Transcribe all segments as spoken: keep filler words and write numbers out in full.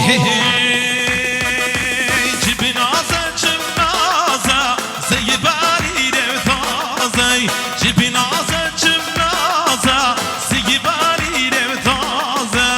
Hey, hey, çi binaze, çi binaze, seyî barî dev taze. Çi binaze, çi binaze, seyî barî dev taze.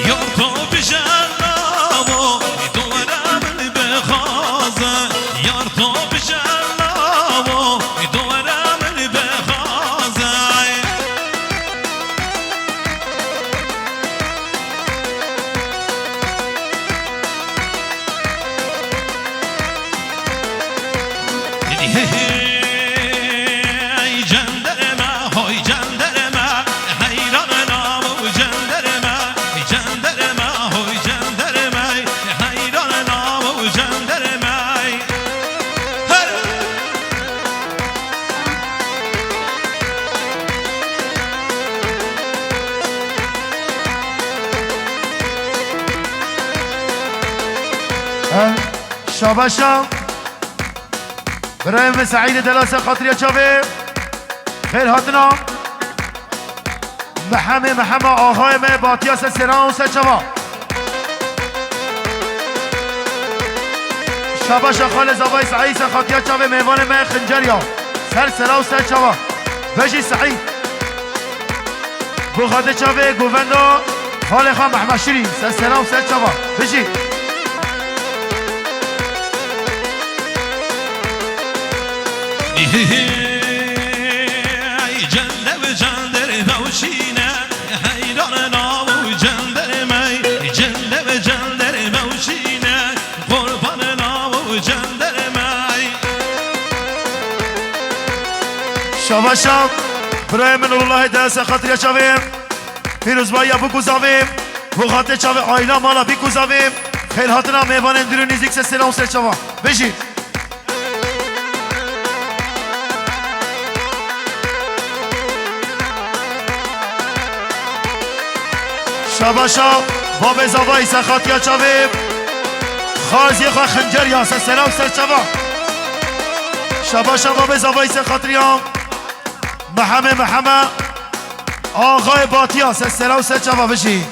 Yar to bijel namo, dora min bixwaze. Yar to bijel namo, dora min bixwaze. Hey, cenderme, hoy cenderme, heyran namo cenderme, cenderme, hoy cenderme, heyran namo cenderme. Her Şabaşa. Birayê min Seîdê Delal ser xatiriya çavê. Xêr hatina. Mehemê Mehema axayê me Batiya ser sêran û ser çava. Şabaşa xalê zavayê Seîd ser xatiriya çavê mêvanê me Xinceriya. Ser sera û ser çava. Vejî Seîd. Bo xatê çavê govenda xalê xwe Mehmet Şirîn, ser sera û ser çava. Bijî. Hey, cende ve cender mewşîne, heyran nav û cender mey, cende ve cender mewşîne, qurban nav û cender mey. Şabaşa, birayê min Nurullahê de ser xatiriya çavê. Pîrozbayiya bûk û zavê, bo xatê çavê aîla mala bîk û zavê, xêr hatina mêvanên dûr û nîzîk ser sêran û ser çava. Bijî. Şabaşa babê zavayî ser xatiya çavê, xaziyê xwe Xinceriya ser sêran û ser çava. Şabaşa babê zavayî ser xatiriya Mehemê Meheme, axayê Batiya, ser sera û ser çava. Bijî.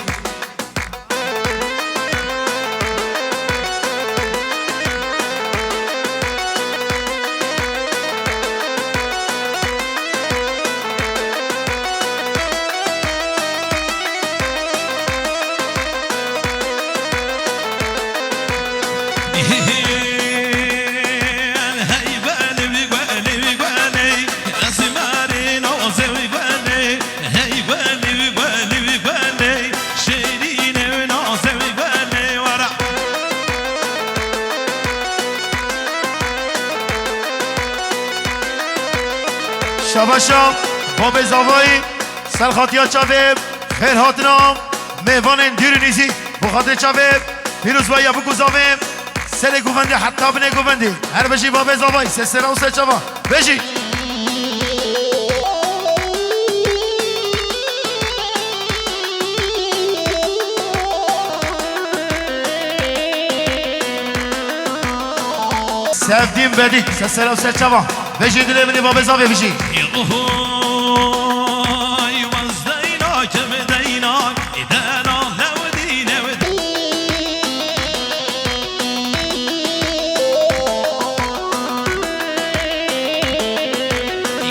Hey, belê wî guelê, wî guelê, ez marê nazê wî guelê. Hey, belê wî guelê, wî guelê, şêrînê wî nazê wî guelê, wara. Şabaşa babê zavayî, ser xatiya çavê, xêr hatina mêvanên dûr û nîzî, bo xatirê çavê, pîrozbayiya bûk û zavê, serê govendê heta binê govendê. Her bijî babê zavayî, ser sera û ser çava. Bijî. Sevdîm Bedî, ser sera û ser çava. Bijî dilê min ê babê zavê bijî. Oy, waz deyna, kem deyna, dena newdî, newdî.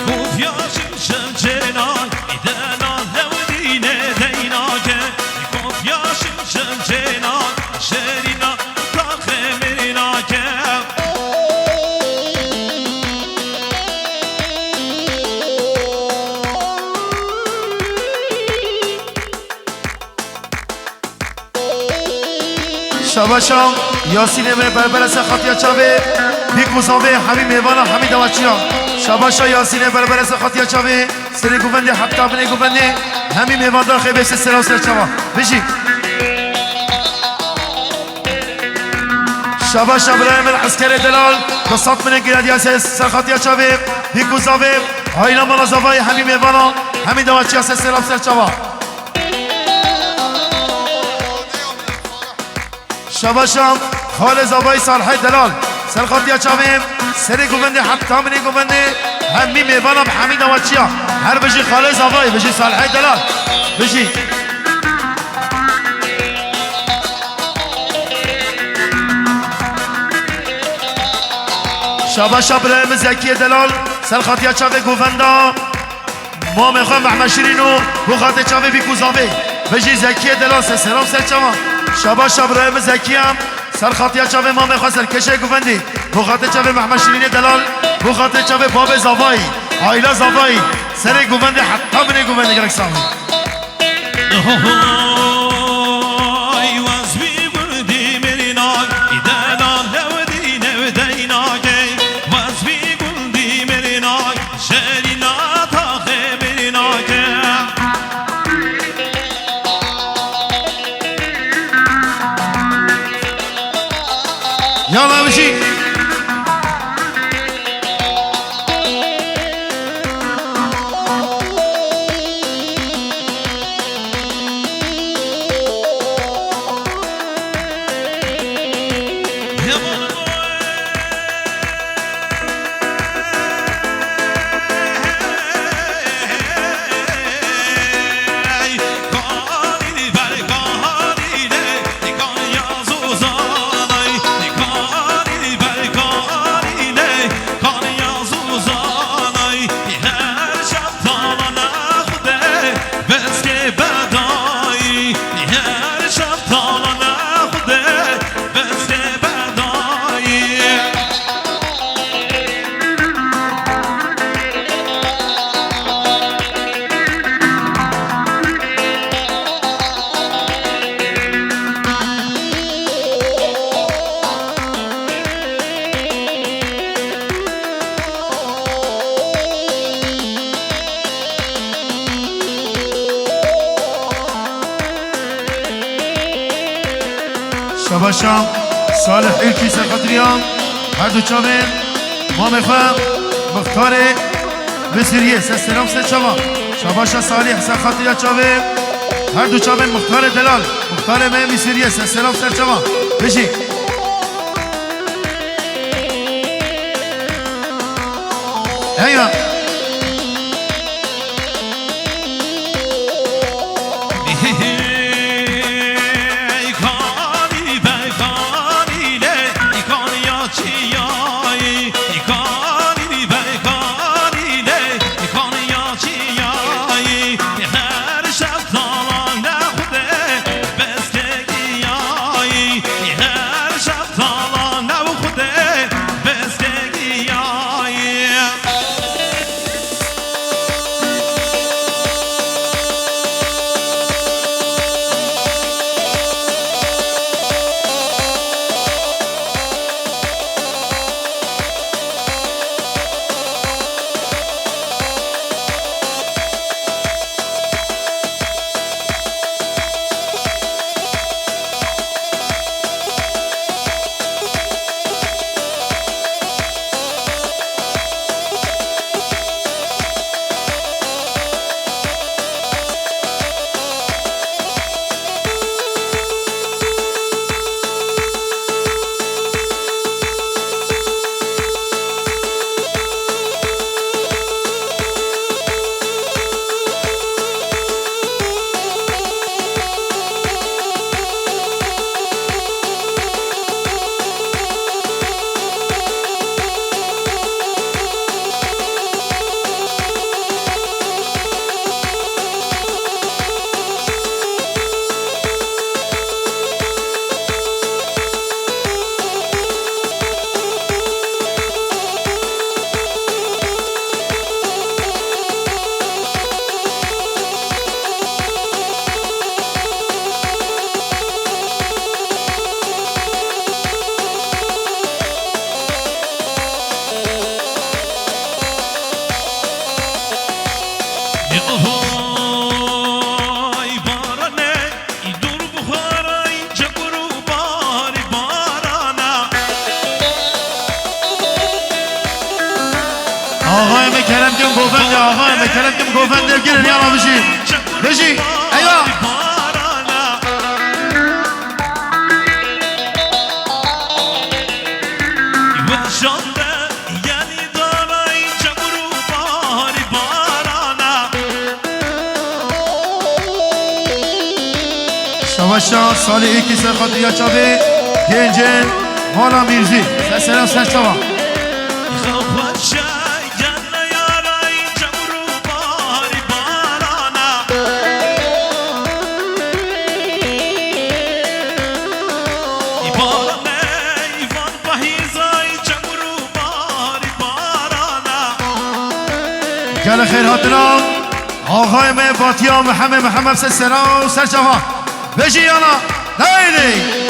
Guf ya şim şim çêna, dena newdî ne deyna ke. Guf ya şim şim çêna, şêrîna taxê mirîna ke. Şabaşa Yasînê me berbere ser xatiya çavê, bîk û zavê hemî mêvana, hemî dawaçiya. Şabaşa Yasînê berbere ser xatiya çavê, serê guvendê heta binê guvendê, hemî mêvandarxê bê ser sera û ser çava. Bijî. Şabaşa birayê min eskerê delal, bi sed min giradiya ser, ser xatiya çavê, bîk û zavê, aîla mala zavayê hemî mêvana, hemî dawaçiya ser sera û ser çava. Şabaşa Xalê Zavayî Salihê Delal. Ser xatiya çavê, serê guvendê heta binê guvendê, hemî mêvana bi hemî dawaçiya. Her bijî Xalê Zavayî, bijî Salihê Delal. Bijî. Şabaşa birayê min Zekiyê Delal. Ser xatiya çavê guvenda. Mamê xwe Mehmet Şirîn û bo xatirê çavê bîk û zavê. Bijî Zekiyê Delal, ser sera û ser çava. Şabaşa birayê min Zekiyê. Ser xatiya çavê mamê xwe serkêşê guvendî. Bo xatirê çavê Mehmet Şirînê Delal. Bo xatirê çavê babê zavayî. Aîla zavayî. Serê guvendê heta binê guvendê, gelek sax bî. Hay wez bî gundî mirînay, î delal lewdî newdeynakê. Wez bî gundî mirînay, Şerîna taxê bêrînake. Yala bijî. Şabaşa Salih Ülkü ser xatiriya her du çavên mamê xwe Muxtarê Misiriyê, ser selam ser çava. Şabaşa Salih ser xatiriya çavê her du çavên Muxtarê Delal, Muxtarê me Misiriyê, ser selam ser çava. Bijî. Eyvah. Axayê me kerem kim govende, axayê me kerem kim govende, girin yala bijî. Bijî, eywa. Şabaşa salê êkî ser xatir ya çavê gencên Mala Mîrzî. Ser seran ser çava. Gelek xêr hatina. Axayê me Batiya Mihemed Mihemed ser sera û ser çava. Vejî yana. Haydi.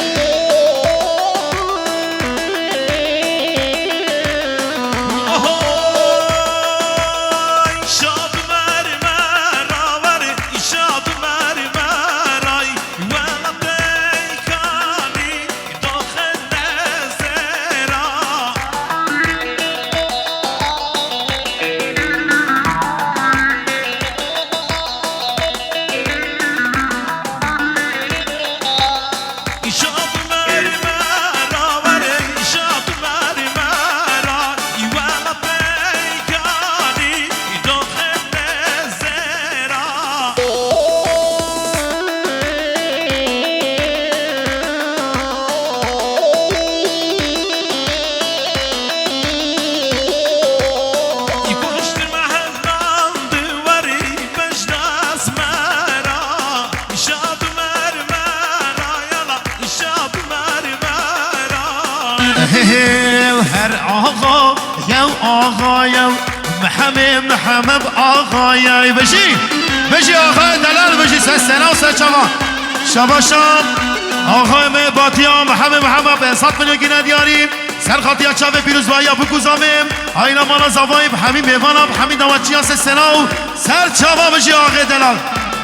Hev her axa yew axa yew. Mihemed, Mihemed axa yew. Bijî, bijî axa delal, bijî ser sera û ser çava. Şabaşa axayê me Batiya Mihemed, Mihemed pênc sed milyon gîne diyarî. Ser xatiya çavê pîrozbahiya bikuzamê. Ayna mala zavayî bi hemî mêvana, bi hemî dawaçiya ser sera û ser çava, bijî axê delal.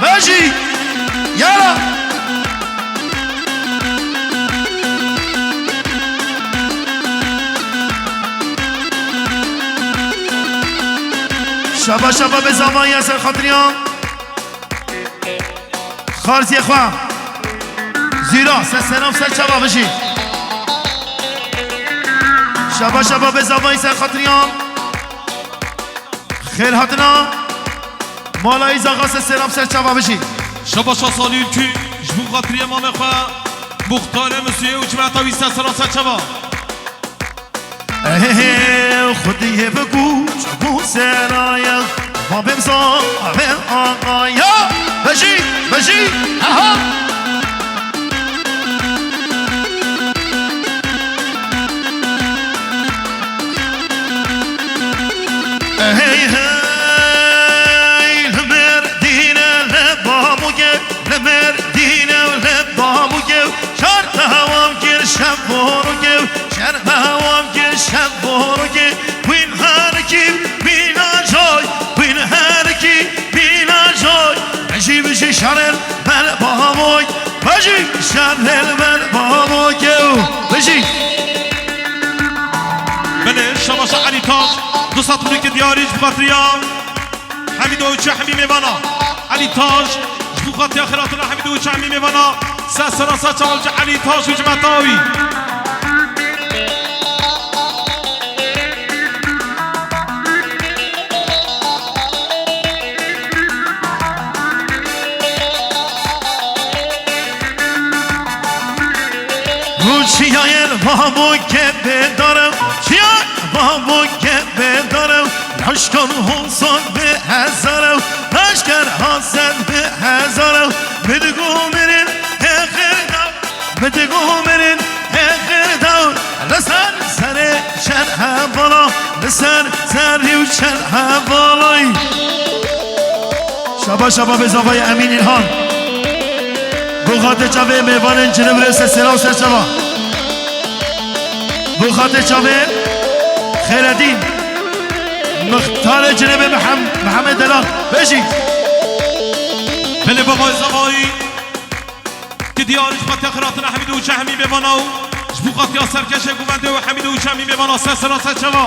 Bijî. Yara. Şaba şaba be zavayî ser xatiriya. Xarziyê xwe. Zîra, ser seram ser çava bijî. Şaba şaba be zavayî ser xatiriya. Xêr hatina. Malayî zaxa ser seram ser çava bijî. Şaba şa salî ülkü, ji bo xatirê mamê xwe, muxtarê Misuyê û cimeta wî ser seram ser çava. Ehe, Xwediyê bi guc bû seraya, ma bêm zavê axaya. Bejî, bejî, aha. Hey, hey, li Mêrdînê li Bamûgê, li Mêrdînê li Bamûgê, şer me hewam kir şev vorûgê, şer me hewam kir şev vorûgê, wîn herikî mîna joy, wîn herikî mîna joy, bijî, bijî şerên me li Bamûg. Bejî şerên me li Bamûgê û bijî. Belê, şabaşa Elî Taş, du sed milîkê diyarî ji bo xatiriya Hemî Dawî çi hemî mêvana. Elî Taş, ji bo xatiriya xêratina Hemî Dawî çi hemî mêvana. Ser sera ser çawa ji Elî Taş û cimeta wî. Çiyayên Bamûgê bêdar e, çiyayên Bamûgê bêdar e, leşker Hasan bi hezar e, leşker Hasan bi hezar e, min digo mirin hêxir da. Min digo mirin hêxir dawr, li ser serê şer hevala, li ser serî û şer hevalay. Şaba şaba bê zavayê Emîn Îlhan. Bo xatir çavê mêvanên Cinibirê ser sera û ser çava. Bo xatir çavê Xêredîn. Mixtarê Cinibê Mihem-, Mihemed Delal. Bejî. Belê bavay zavayî. Ki diyar ji xatiya xiratina Hemîd û Çehmî mêvana û ji bo xatiya serkeşê guvendê û Hemîd û Çehmî mêvana ser sera ser çava.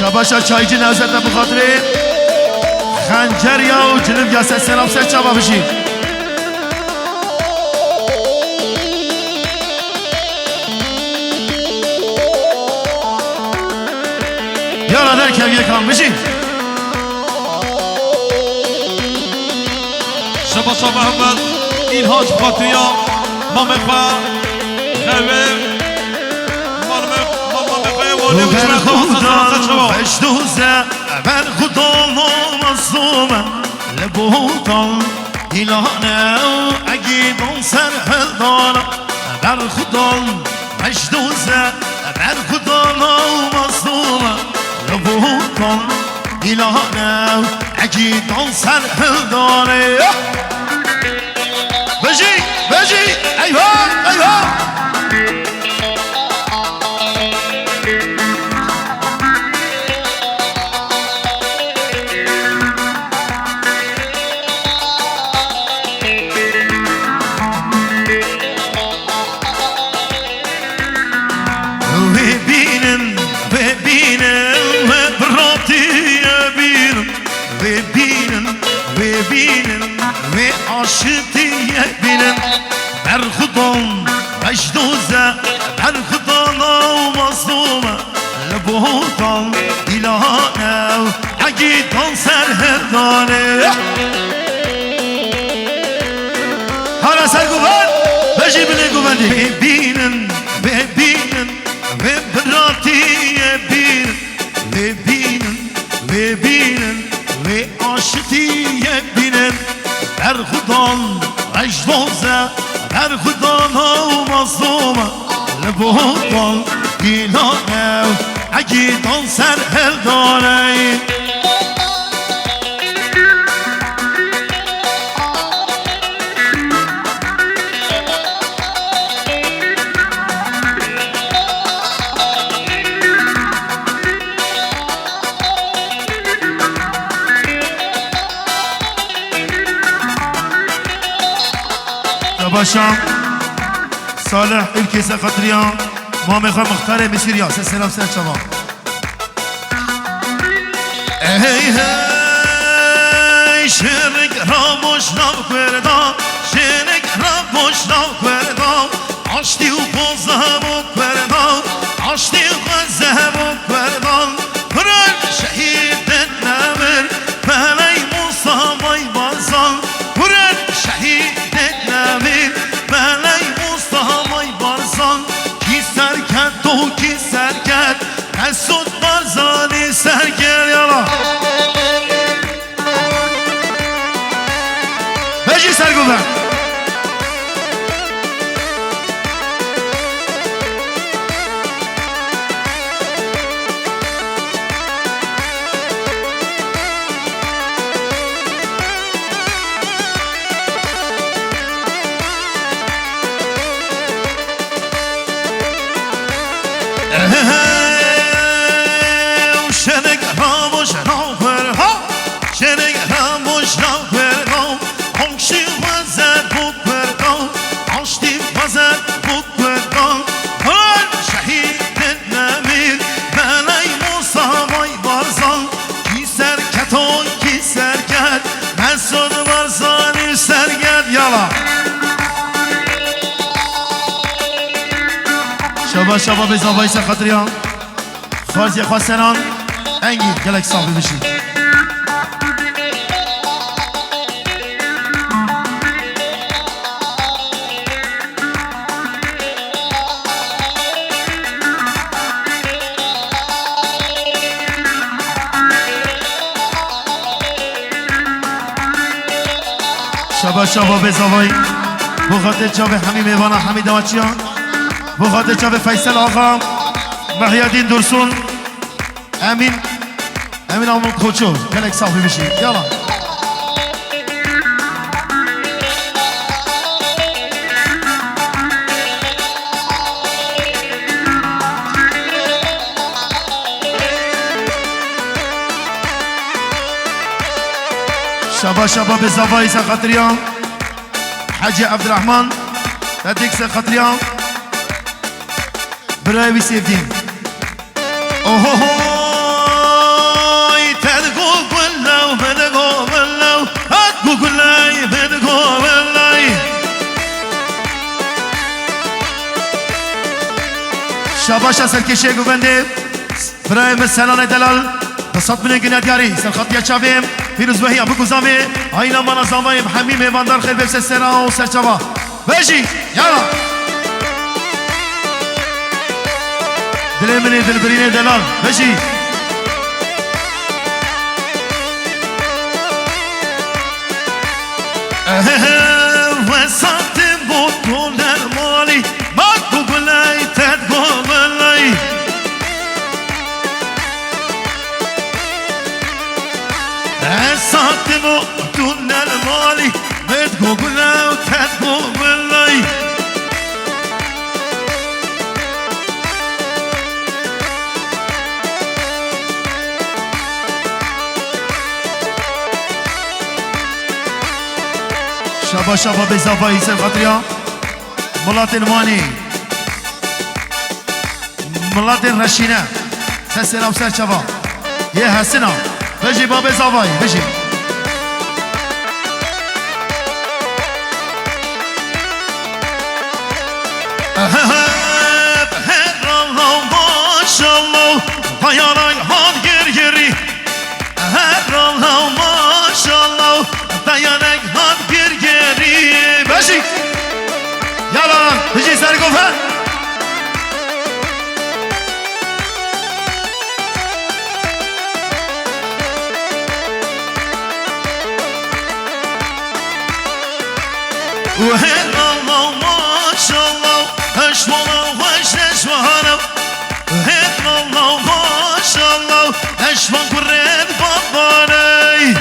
Şabaşa çaycı Nevzete bi xatirê Xencer ya û Cilivya, se selam ser çava bijî. Yara derkev yekan bijî. Şaba şaba Ehmed, Îlhanç bi xatiriya mamê xwe, xewe, mamê, mamê xwe ye, walê û çima xwe, xwe, xwe, xwe. Berxudan, Berxudan, mazlûm, li botan, dîlane û egîdan ser hildana. Berxudan, Mecdûze, Berxudana û Mazlûme, li botan, dîlane û egîdan ser hildanê. Bijî, bijî, eywa, eywa. Wê bînin, wê bînin, wê biratiyê bînin. Wê bînin, wê bînin, wê aşitiyê bînin. Berxudan, Mecdûze, Berxudana û Mazlûme, li botan, dîlane û egîdan ser hildanê. Hara ser govend, bejî binê govendî. Wê bînin, wê bînin, wê biratiyê bînin. Wê bînin, wê bînin, wê aşitiyê bînin. Berxudan, Mecdûze, Berxudana û Mazlûme, li botan, dîlane û egîdan ser hildanê. Şabaşa Salih, Ülkese Xatriya, mamê xwe Muxtarê Misiriya, se selam ser çava. Hey hey, şêrik ramoş nav Kurda, şêrik ramoş nav Kurda, aştî û xweze bo Kurda, aştî û xweze bo Kurda, Kurd şehîdin nemir, beley Musa vay Barzan, Kurd şehîdin nemir, beley Musa vay Barzan, kî serket û kî serket, Mesûd Barzanî serkeriya. Bejî serguven. Şenek ramoş navber ha, şenek ramoş navber ha, komşu vaze bu Kurdo, aştî vaze bu Kurdo, her şehîdin nemîr, beley Musa vay Barzan, kî serket o kî serket, Mesûd Barzanî serket yala. Şaba şaba bê zavayî ser xatirî ya. Xwarzê xwe seran, engî gelek sax bibişî. Şaba şaba bê zavayî. Bo xatir çavê hemî mêvana, hemî dawaçiyan. Bo xatir çavê Feysel Axa, Mehyedîn Dursun, Emîn, Emîn Amûn Koço, gelek sax bibişî. Yala. Şaba şaba bê zavayî ser xatiriya Hecî Evdirehman, Fedik ser xatiriya birayê wî Sêvdîn. Ohoho! Şabaşa serkêşê govendê. Birayê min Senanê Delal. Bi sed milyon gine diyarî. Serxatiya çavê. Pîrozbahiya biguzavê. Ayna mana zavayê bi hemî mêvandar xêr bêbse sera û serçava. Bejî. Yala. Dilê min ê dilbirînê Delal. Bejî. Ehe, wesatê bo doner malî. Bak bu guley ted go guley. Esatê bo doner malî. Ted go guley, ted go guley. Şaba şaba bê zavayî ser xatirî ya milatên Wanê. Milatên Reşîne. Ser sera û ser çava. Yê Hesina. Bijî babê zavayî, bijî. Ehe, ehe, Allah, maşallah. Dayanak han gir giri. Her Allah maşallah, dayanek han gir geri. Beşik. Yalan, bizi ser gofe. Her Allah maşallah, eşwana, weş eşwana. Hêt Allah, maşallah, eşvan kurên babaney.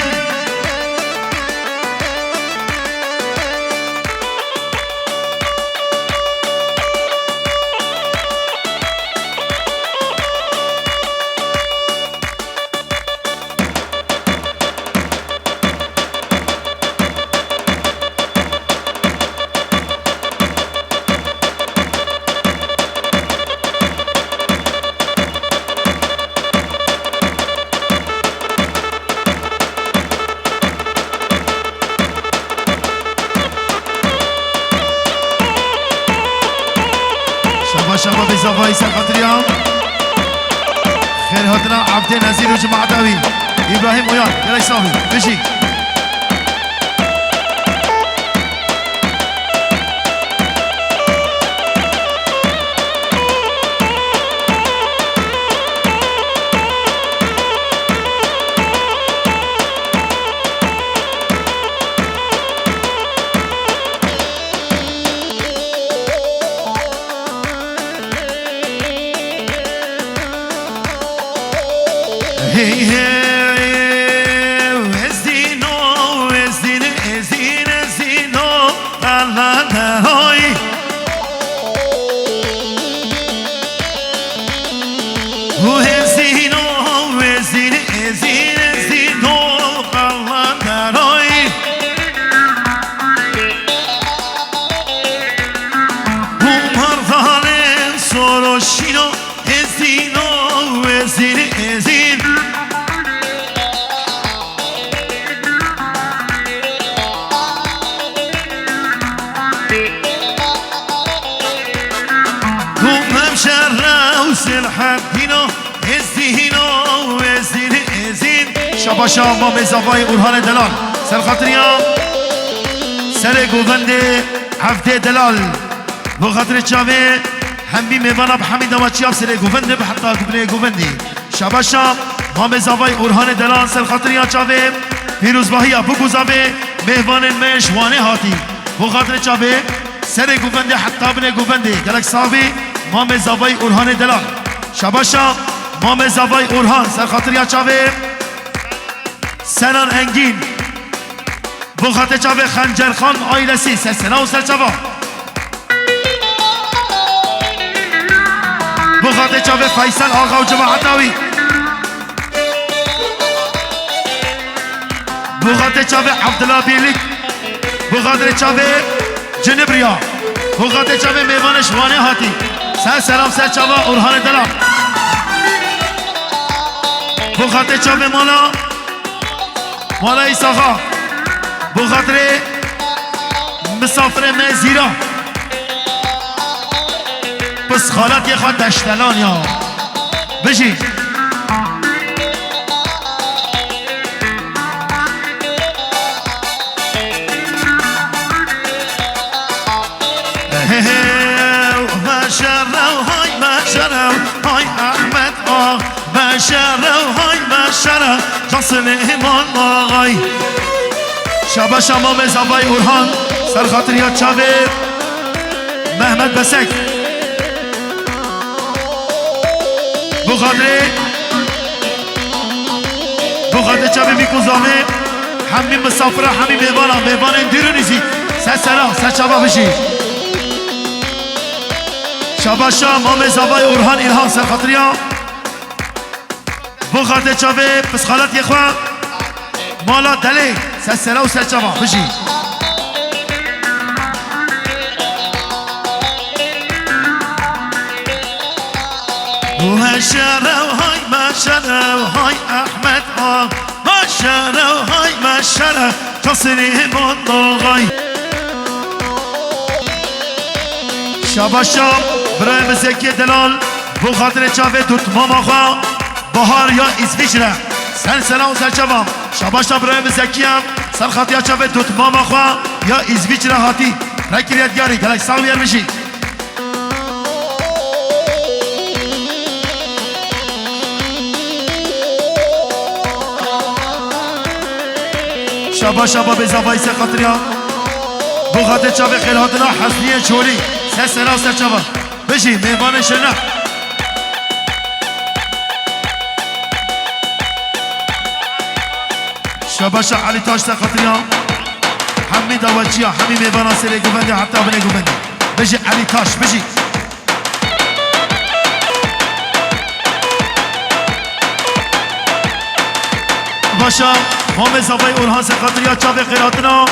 Şaba şaba bê zavayî ser xatiriya. Xêr hatina Abdê Nezîr û cemaeta wî. Îbrahîm Oyan, gelek slavî. Bijî. Hey, hey, ez dîno, ez dîn, ez dîn, ez dîno, Allah da hoy. Û ez dîno, ez dîn, ez dîn, ez dîno, Allah da hoy. Û mardanê soroşîno, ezîno, ezîn, ezîn. Û hemşere û Selahaddîno, ezîno, ezîn, ezîn. Şabaşa Mamê Zavayê Orhanê Delal. Ser xatiriya serê govendê Evdê Delal. Bo xatirê çavê hembî mêvana bi hemî dema çiya bi serê govendê bi heta ku binê govendê. Şabaşa Mamê Zavayê Orhanê Delal ser xatiriya çavê pîrozbahiya biguzavê mêvanên me ji Wanê hatî. Bo xatirê çavê serê govendê heta binê govendê. Gelek savî Mamê Zavayê Orhanê Delal. Şabaşa Mamê Zavayê Orhan ser xatiriya çavê Senan Engîn. Bo xatirê çavê Xencerxan ailesî, ser sena û ser çava. Bo xatirê çavê Feysel Axa û cemaeta wî. Bo xatirê çavê Evdila Bîrlik. Bo xatirê çavê Cinibriya. Bo xatirê çavê mêvanê ji Wanê hatî. Ser selam ser çava Orhanê Delal. Bo xatirê çavê mala Mala Îsaxa, bo xatirê misafirê me Zîra. Biz xaletê xwe deştelan ya. Bijî. Hey, hey, meşerew, hay meşerew, hay Ahmet ax. Meşerew, hay meşere, Can Silêman axay. Şabaşa mamê zavay Orhan, ser xatiriya çavê Mehmet Besek. Bu xatirê, bu xatirê çavê Mîko zavê, hemî misafira, hemî mêvana, mêvanên dîr û nîzîk. Ser sera, ser çava bijî. Şabaşa mamê zavay Orhan İlhan ser xatiriya. Bo xatê çavê pisxaletiyê xwe mala delê ser sera û ser çava bijî. Meşerew hay meşerew hay Ehmed ax. Meşerew hay meşere Can Silêman axay. Şabaşa birayê min Zekiyê Delal bo xatirê çavê dotmama xwe. Bahar ya Îsviçre. Ser sera û ser çava. Şabaşa birayê min Zekî ye. Ser xatiya çavê dotmama xwe ya Îsviçre hatî. Rekî vê diyarî. Gelek sax bî, yer bijî. Şabaşa babê zavayî ser xatiriya. Bo xatê çavê xêrhatina Hesniyê Çolî. Ser sera û ser çava. Bijî mêvanê şêrne. Şabaşa Elî Taş ser xatiriya hemî dawaçiya, hemî mêvana serê guvendê heta binê guvendê. Bijî Elî Taş, bijî. Başa, Homê Zavay Orhan ser xatiriya çavê xêrhatina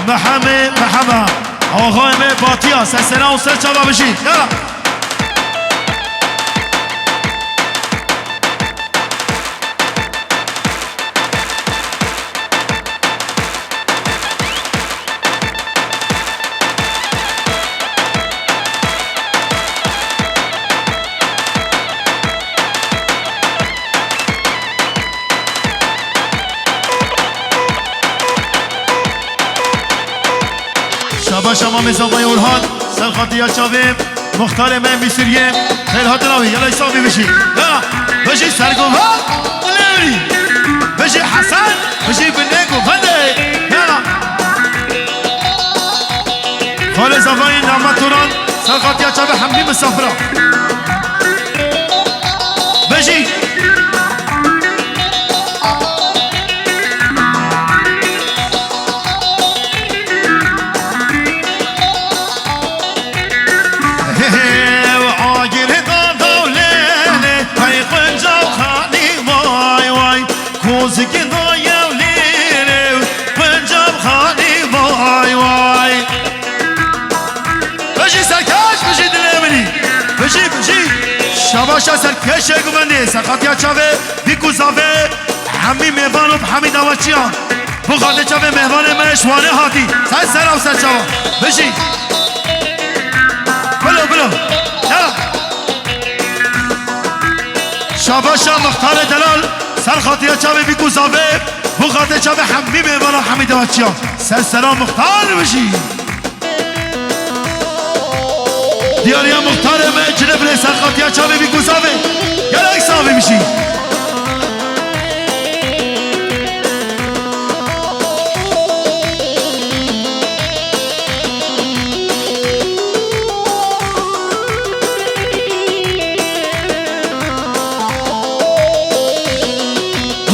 Mehemê Mehema. Axayê me Batiya, ser sera û ser çava bijî. Ya. Şabaşa Mamê Zavayê Orhan, ser xatiya çavê muxtarê me Mîsiriyê, xêr hatina wî, yelay sax bî bijî. Ya, bijî sergovan, Lêwî, bijî Hesen, bijî binê govendê. Ya. Xalê Zavayê Nama Turan, ser xatiya çavê hemî misafira. Bijî. Agirê dada û lêlê, hey qunca xanî vay vay. Kozikê dayê û lêlê, qunca xanî vay vay. Bijî serkeş, bijî dilê min î. Bijî, bijî. Şabaşa serkeşê guvendê, ser xatiya çavê Bîk û Zavê, hemî mêvan û hemî dawaçiyan. Bo xatê çavê mêvanê me ji Wanê hatî. Ser sera û ser çava. Bijî. Bilo, bilo. Ya. Şabaşa muxtarê delal, ser xatiya çavê Bîk û Zavê, bo xatê çavê hemî mêvana hemî dawaçiyan. Ser sera muxtar bijî. Diyariya muxtarê me Cilibrê ser xatiya çavê Bîk û Zavê. Gelek sax bî bijî.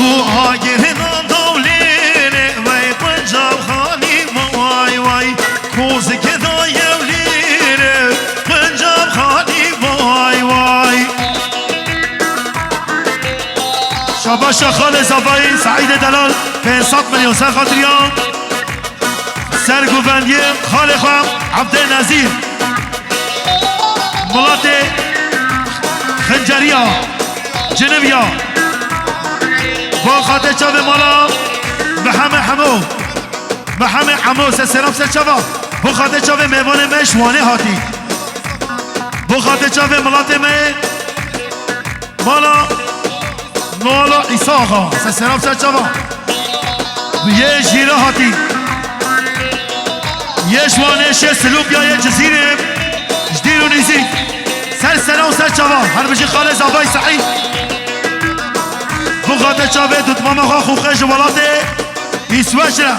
Û agirina dawlêrê vey quncav xanî vay vay. Kozikê dayê û lêrê, quncav xanî vay vay. Şabaşa xalê Zavayî, Seîdê Delal, pênc sed milyon ser xatiriya. Serguvendiyê xalê xwe Evdê Nezîr. Milatê Xinceriya, Ciniviya. Bo xatê çavê mala Mihemê Hemo. Mihemê Hemo, ser selam ser çava. Bo xatê çavê mêvanê me ji Wanê hatî. Bo xatirê çavê milatê me yê mala Nola Îsa Axa. Ser selam ser çava. Yê jîra hatî. Yê ji Wanê, yê Silûpya, yê Cizîrê, ji dîr û nîzîk. Ser selam ser çava. Her bijî xalê Zavay Seîd. Bo xatirê çavê dutmama xwe xûxê ji welatê Îsweçre.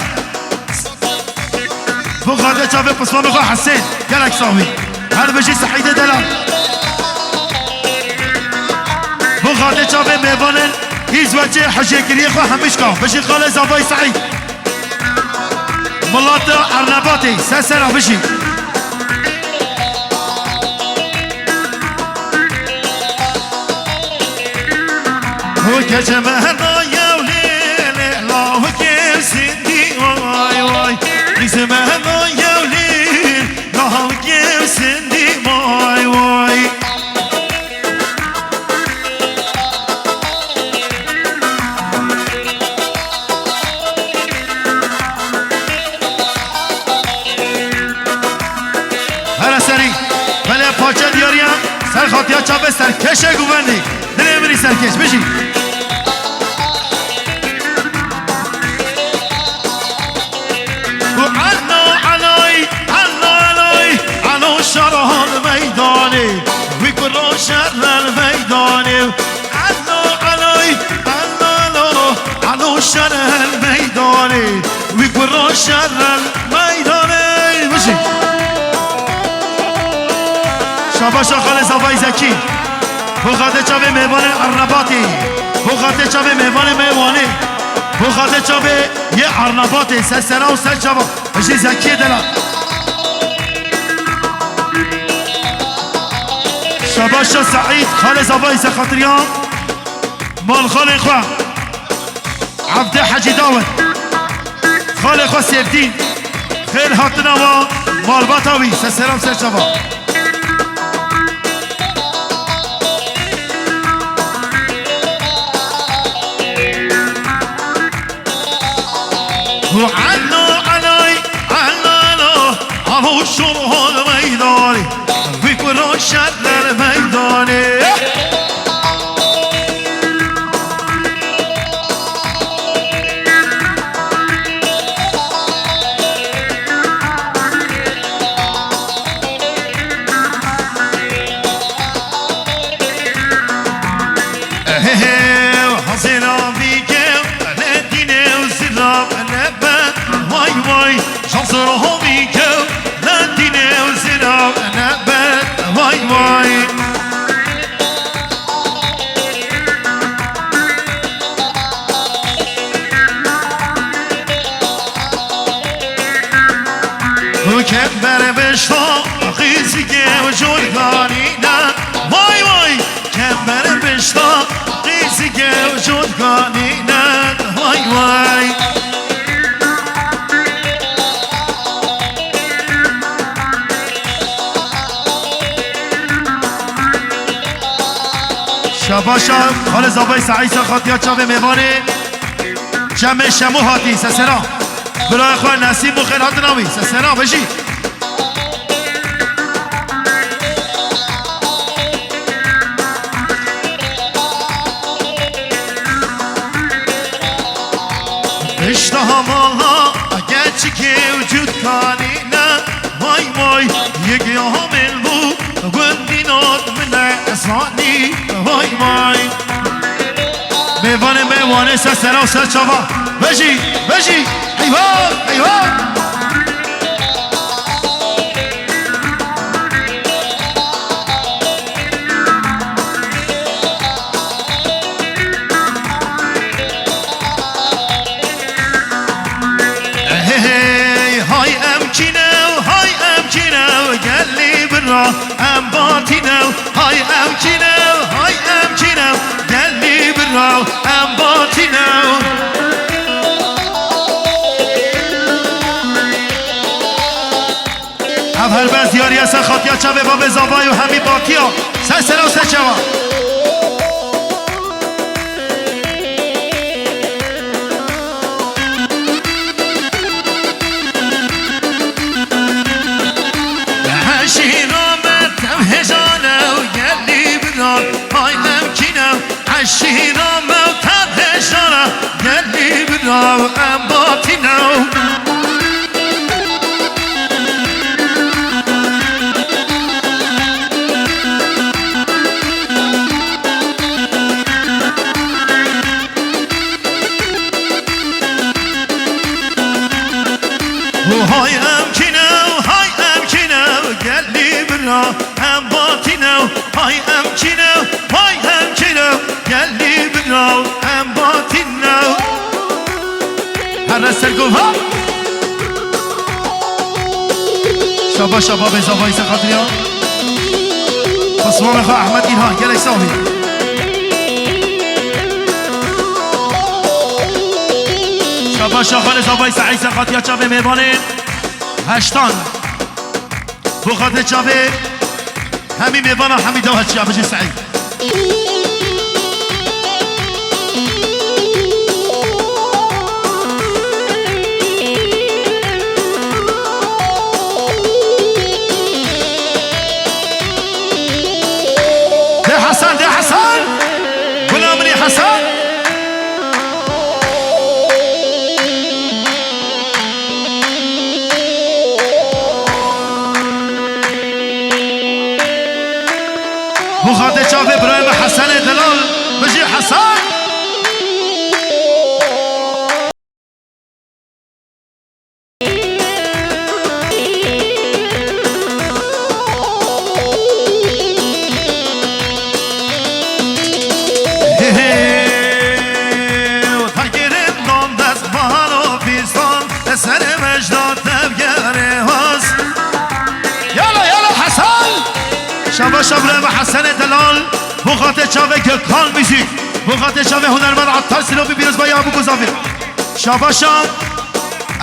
Bo xatirê çavê pismamê xwe Hesên, gelek sax bî. Her bijî Seîdê delal. Bo xatirê çavê mêvanên Îsweçê hejêkiriyê xwe hemîşka. Bijî xalê Zavay Seîd. Milata Ernebatê, ser sera bijî. Hu keçe me hena yew lê lê, la hu kew sindî, vay vay. Lîse me hena yew lê, la hu kew sindî, vay vay. Here serî, belê parçe diyariya, ser xatiya çavê serkêşê guvendî. Dilê min î serkêş, bijî. Û eno, enoy, eno, enoy, eno şer hal meydanê, wî kuro şer hal meydanê. Eno, enoy, eno, eno, eno şer hal meydanê, wî kuro şer hal meydanê. Bijî. Şabaşa xalê Zavay Zekî. Bo xatirê çavê mêvanê Ernebatê. Bo xatirê çavê mêvanê me Wanê. Bo xatirê çavê yê Ernebatê. Ser sera û ser çava. Bijî Zekiyê delal. Şabaşa Seîd, xalê Zavay Zexatiriyan. Malxalê xwe. Evdê Hecî Dawid. Xalê xwe Sêvdîn. Xêr hatina wa malbata wî. Ser selam ser çava. Hu eno, enoy, eno, eno, eno şer hal meydanê, wî kuro şer hal meydanê. Ehehe, hazira bike, ne dine u zira ne be, vay vay, hazira bike, ne dine u zira ne be, vay vay. Hu kember bişta, qîzike û cûrkanîne. Vay vay, kember bişta, qîzike û cûrkanîne. Vay vay. Şabaşa, xalê Zavay Seîd ser xatiya çavê mêvanê. Çemê Şemo hatî, sesera. Birayê xwe Nesîm û xêr hatina wî, sesera, bijî. Pişta hamala, geçikê û cûtkanîne. Vay vay, yek ya min bû, gundî nod min e zanî. Vay vay. Mêvanê me Wanê ser sera û ser çava. Vejî, vejî. Eyvah, eyvah. Hey, hey, hay em kîne, hay em kîne, gelî bira, em batîne, hay em kîne, hay em kîne, gelî bira, em batîne. Ev helbest diyariye ser xatiya çavê bavê zavayê û hemî batiya. Ser sera û ser çava. Heşîra me tev hêjane Em kî ne? Eşîra me û tevhejara gelî bira em batî ne. Hay em kî ne, hay em kî ne, gelî bira em batî ne. Hay em kî ne, hay em kî ne, gelî bira em batî ne. Here ser gov ha. Şabaş şababê zavayî se xatirî ya. Xwesmamê xwe Ehmed Îlhan, gelek sax bî. Şabaş şaxalê zavayî se Eysa xatiya çavê mêvanê heştan. Bo xatirê çavê hemî mêvana hemî dewa çiya bijî Seîd. De Hesen, de Hesen! Gula min î Hesen! Bo xatirê çavê birayê me Hesenê delal, bijî Hesen! Hê hê, û tekirin dan dest bahar û pîstan, li ser mejda tevgerê has. Yala, yala Hesen! Şabaş şabrem Hesenê delal, bo xatirê çavê Gökhan Müzik, bo xatirê çavê hunermend Attar Silopî pîrozbaya bikuzavê. Şabaşa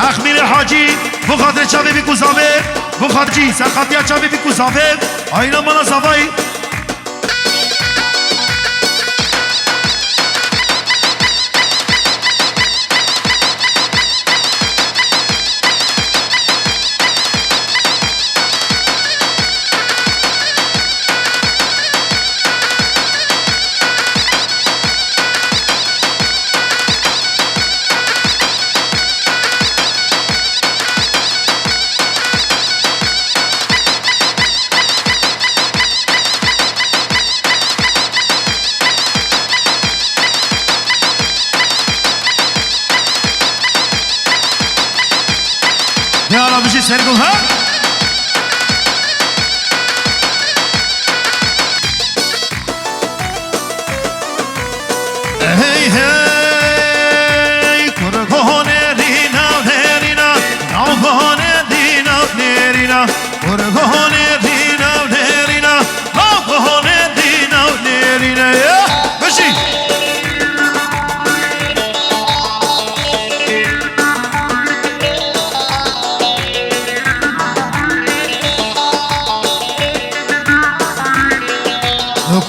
Exmîrê Hacî, bo xatirê çavê bî ku zavê, bo xatirê serxatiya çavê bî ku zavê, ayna mala zavayî. Ya Rabbi, ji ser gul, ha? Hey, hey, kurgo nerîna, nerîna, navgo nerîna, nerîna, kurgo nerîna, nerîna, navgo nerîna, nerîna. Ya, bijî.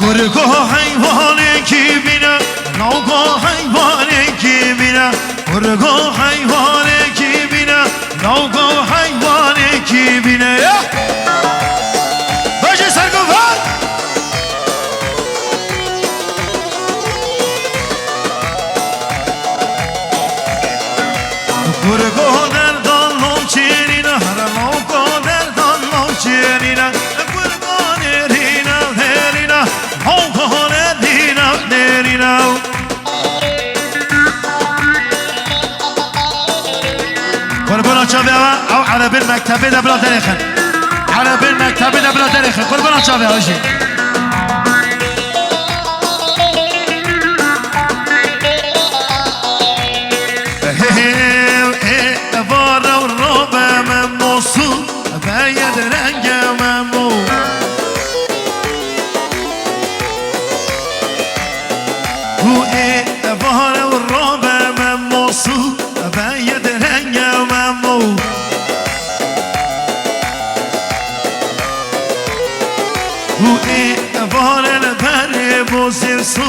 Kurgo heywanekî bîne, navgo heywanekî bîne. Kurgo heywanekî bîne, navgo heywanekî bîne. Ya! Bejê sergovan! Kurgo derdan navçêrîne, here navgo derdan navçêrîne. Kurgo nerîne, nerîne, navgo nerîne, nerîne. Qurbana çavê we, ew erebên mektebê de bila derêxin. Erebên mektebê de bila derêxin. Qurbana çavê we jî. Hê, hê, ê, vare û robe me mosû, beye de renge me mo. Û ê, vare û robe me mosû, beye de renge me mo. Û ê, vare li berê bo zêr sû,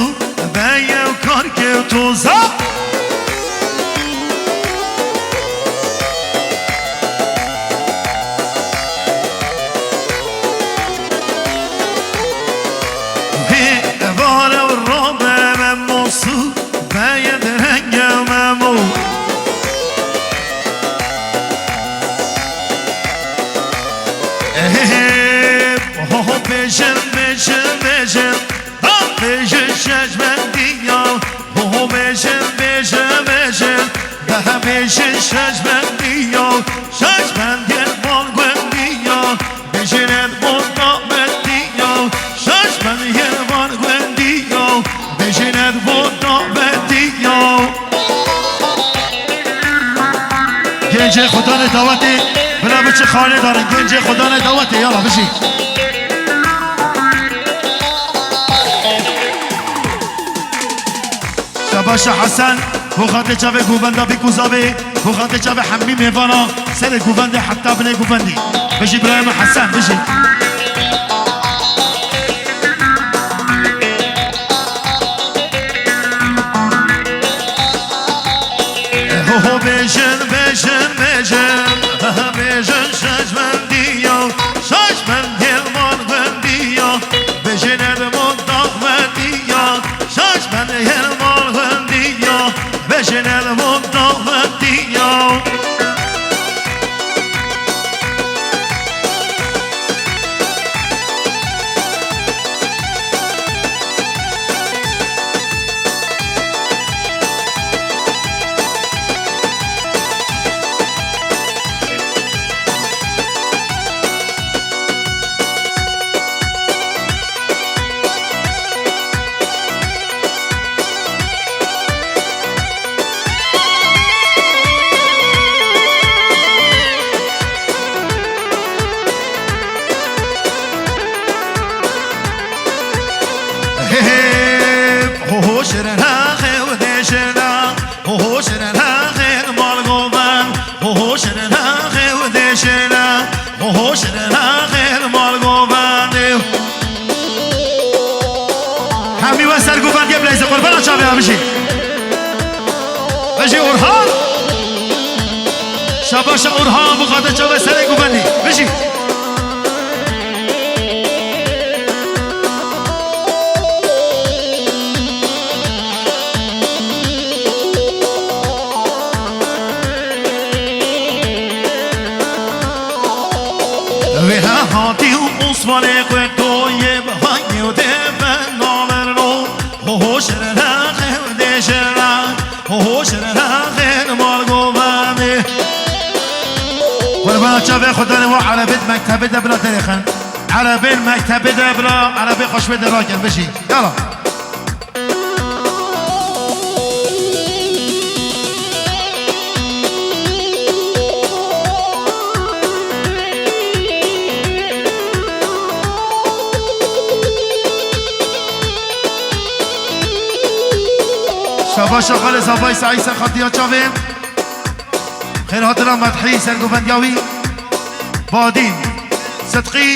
beye û kar kewto za. Hê, vare Cê xudanê dawetê, bila biçi xanê darin, gencê xudanê dawetê, yala bijî. Şabaşa Hesen, bo xatê çavê govenda bî kuzavê, bo xatê çavê hemî mêvana, serê govendê heta binê govendî. Bijî birayê min Hesen, bijî. Ho ho bêjin, bêjin, bêjin. Bêjin şaşmendiya, şaşmendiyê mal wendiya. Bêjin ermon daxwendiya, şaşmendiyê mal wendiya. Bêjin ermon daxwendiya. Hê, hê, ho, ho, şirin, ha, xew, dê, şirin, ha. Ho, ho, şirin, ha, xêr, mal, goven. Ho, ho, şirin, ha, xew, dê, şirin, ha. Ho, ho, şirin, ha, xêr, mal, goven. Hemî we ser govendiyê bileyze, qurbana çavê, ha, bijî. Bijî Orhan. Şabaşa Orhan, bo xatê çavê serê govendî. Bijî. Wê ha hatî û Osmanê xwe toyê bi hangê û dê ve naverno. Ho ho şirin ha xew dê şirin ha. Ho ho şirin ha xêr mal govendê. Qurbana çavê xudanê wa erebên mektebê de bila derêxin. Erebên mektebê de bila erebê xweş bê de rakin bijî. Yala. Şabaşa xalê Zavayî Seîd Serxatiya çavê. Xêrhatina Medhî sergovendiya wî. Badîn, Sidqî,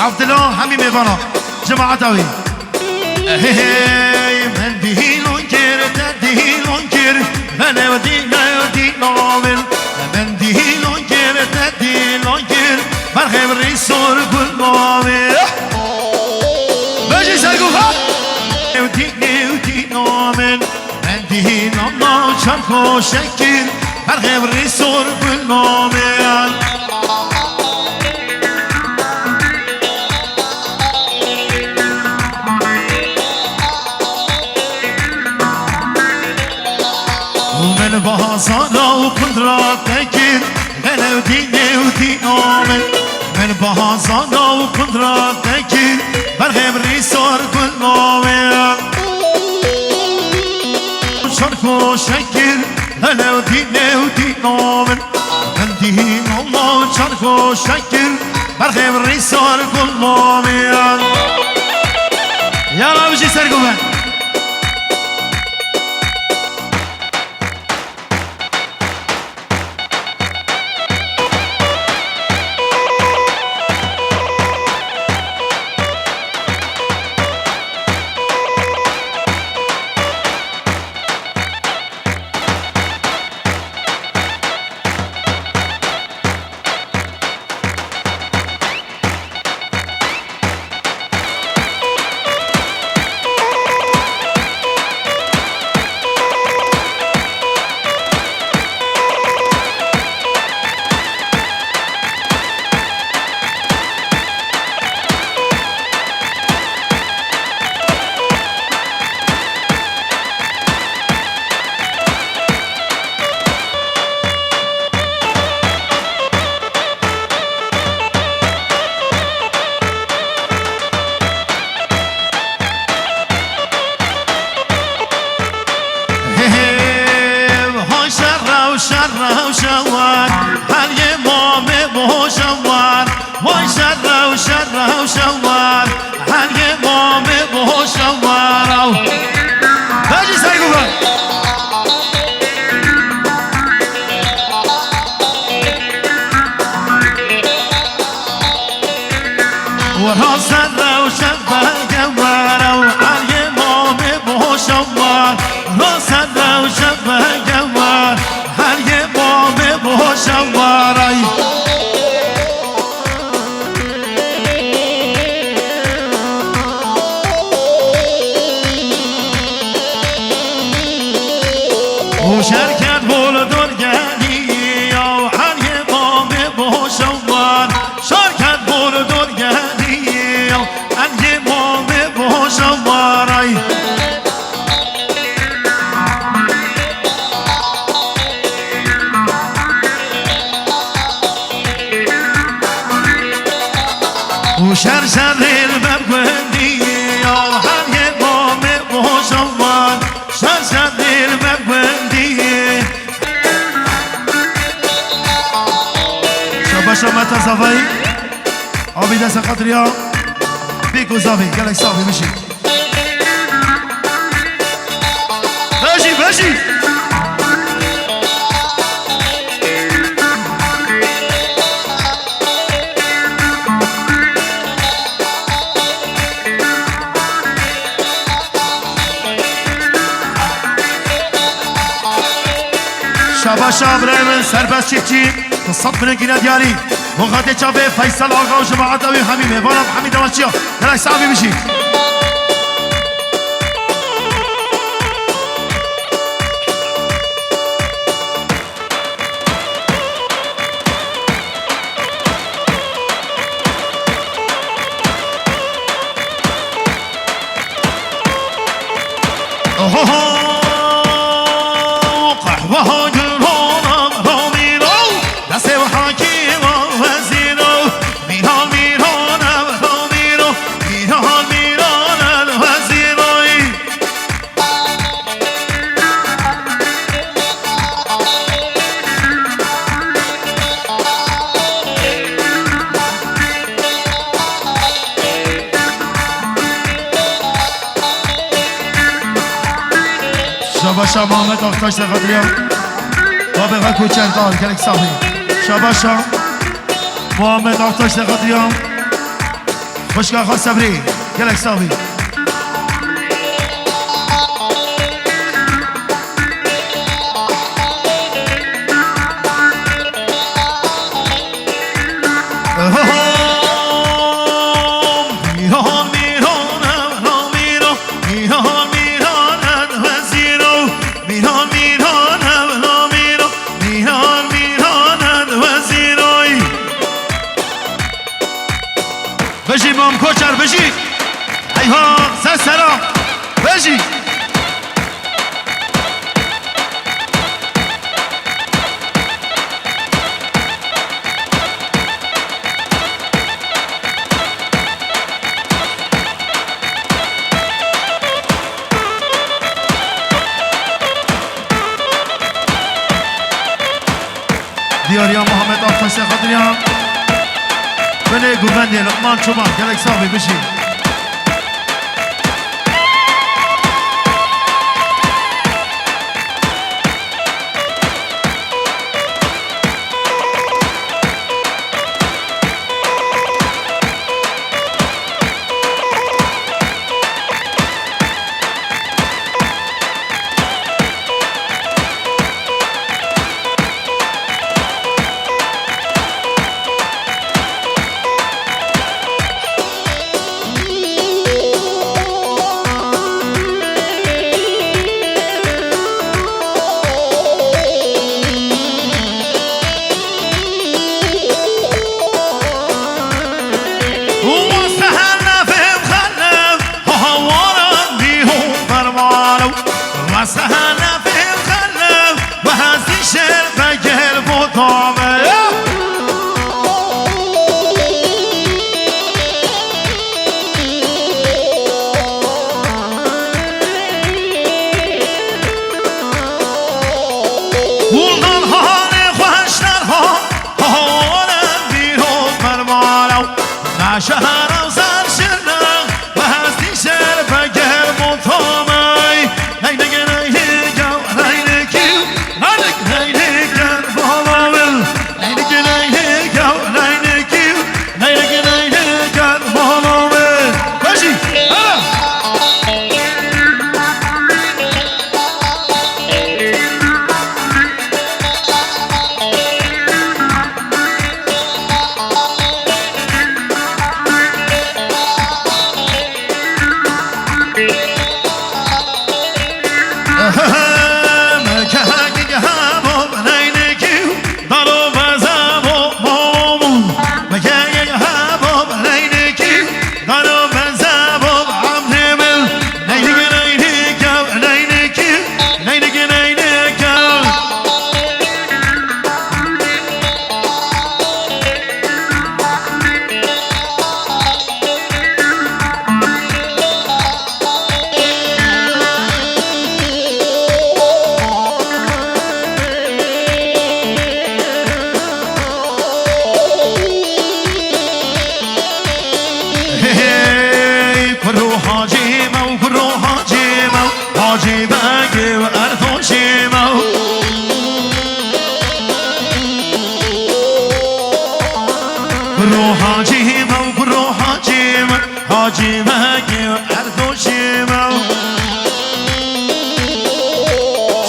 Evdila, hemî mêvana, cemaeta wî. Hey, hey, min dîlon kir, te dîlon kir, min ew dî, ew dî navin. Min dîlon kir, te dîlon kir, berxê rî sor gul mavê. Bejî sergovan. Ew dî, ew dî navin. Mendî namna çarxo şekir, berxev rî sor gul namê. Min bazara û kundra te kir, Gelew dî nêw dî namin. Min baha zana û kundra te kir, berxê min rî sor gul namin. Çarxo şekir, gelew dî nêw dî namin. Min dî nana çarxo şekir, berxê min rî sor gul namin. Yala bijî ser gumen. Hey, hey, ho şerra, ho şerra, ho şerra. û şerket bol dor gelî ya, her yê mamê boşa wan. Şerket bol dor gelî ya, her yê mamê boşa wan. Ay. û şer şerê li ber gundî ya, her yê mamê boşa wan. Şer şerê li ber gundî. Şabaş Ahmet Zavayî. Abî dest xatir ya. Bêk û zavê, gelek sax bî, bijî. Bijî, bijî. Şabaş birayê min Serbest Çiftçî, tu sed bin gîne diyarî. Bo xatirê çavê Feysel Axa û cemaeta wî hemî mêvana bi hemî dewa çiya. Gelek sax bî, bijî. Ohoho! Qehweha gulona romîro, destê hakîma wezîro, mîran mîran ev romîro, mîran mîran el wezîroyî. Şabaşa Muhammed Aktaş te xatiriya. Babê xwe koçer dar, gelek sax bî. Şabaşa Muhammed Aktaş te xatiriya. Xwişka xwe Sebrî, gelek sax bî. Mîran, mîran, evra mîran, mîran, mîran, ez wezîro. Mîran, mîran, evra mîran, mîran, mîran, ez wezîroy. Bijî Mam Koçer, bijî. Eyha, ser sera. Bijî. Diyariya Muhammed Aktaş'e xatiriya. Binê Guvendê Luqman Çoban, gelek sax bî, bijî. Wese her nefê xelef, hawaran bî hûn fermano. Wese her nefê xelef, wehezî şêr vegel bo tame. Wuldan hanê xweşler ha, haware bîro fermano. Na şehra ser şirne, behesti şer vegel bo tamay. Ney ney ney ney ya, ney ney kiu, ney ney ney ney gel bala wil. Ney ney ney ney ya, ney ney kiu, ney ney ney ney gel bala wil. Bejî, hele.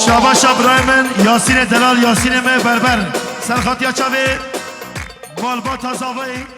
Çabaşa birayê min, Yasînê delal, Yasînê me berber. Serxatiya çavê malbata zavayê.